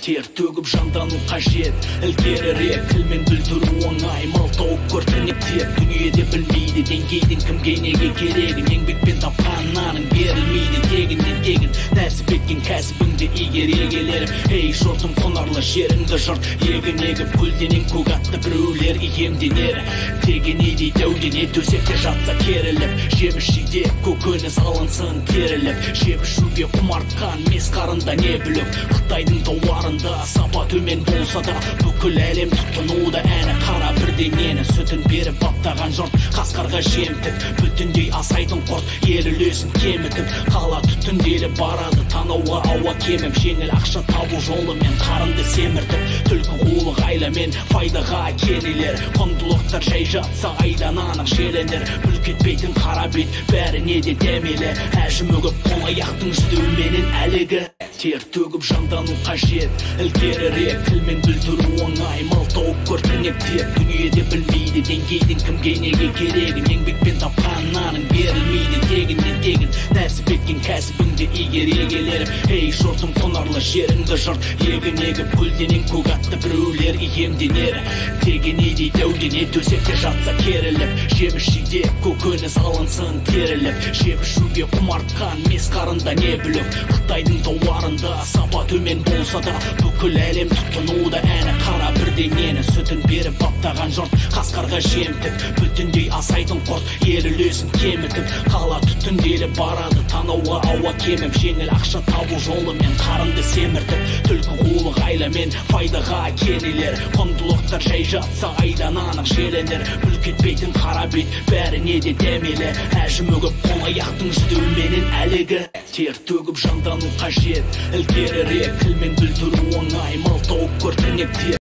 Тер төгіп жандану қажет, ілгерірек тілмен білдіру оңай. Мал тауып көр тірнектеп, дүниеде білмейді деңгейдің кімге неге керегін. Еңбекпен тапқан наның берілмейді тегіннен тегін. Нәсіп еткен кәсібіңді игер егелерім. Ей жұртым, құнарлы жеріңді жырт, егін егіп көлденең көк атты біреулер иемденер. Тегенедей дәудене төсекте жатса керіліп, жеміс жидек көкөніс алынсын теріліп. Жеп ішуге құмартқан мес қарында не бүлік, Қытайдың тауарында сапа төмен болса да бүкіл әлем тұтынуда әні қара бірдеңені. Сүтін беріп баптаған жұрт қасқырға жемтік, бүтіндей асайтын құрт ел үлесін кемітіп. Қала түтінделіп барады, танауға ауа кеміп, жеңіл ақша табу жолымен қарынды семіртіп. Түлкі қулық айламен пайдаға кенелер, құндылықтар жай жатса айдан анық желенер. Бүлк етпейтін қара бет бәріне де дәмелі, әжім үгіп қол аяқтың жүдеуменен әлігі. Тер төгіп жандану қажет, ілгерірек тілмен білдіру оңай. Мал тауып көр тірнектеп, дүниеде білмейді деңгейдің кімге неге керегін. Еңбекпен тапқан наның берілмейді тегіннен тегін. Нәсіп еткен кәсібіңді игер егелерім. Ей жұртым, құнарлы жеріңді жырт, егін егіп көлденең көк атты біреулер иемденер. Тегенедей дәудене төсекте жатса керіліп, жеміс жидек көкөніс алынсын теріліп. Жеп ішуге құмартқан мес қарында не бүлік, Қытайдың тауарында сапа төмен болса да бүкіл әлем тұтынуда әні қара бірдеңені. Сүтін беріп баптаған жұрт қасқырға жемтік, бүтіндей асайтын құрт ел үлесін кемітіп. Қала түтінделіп барады, танауға ауа кеміп, жеңіл ақша табу жолымен қарынды семіртіп. Түлкі қулық айламен пайдаға кенелер, құндылықтар жай жатса айдан анық желенер. Бүлк етпейтін қара бет бәріне де дәмелі, әжім үгіп қол аяқтың жүдеуменен әлігі. Тер төгіп жандану қажет, ілгерірек тілмен білдіру оңай. Мал тауып көр тірнектеп.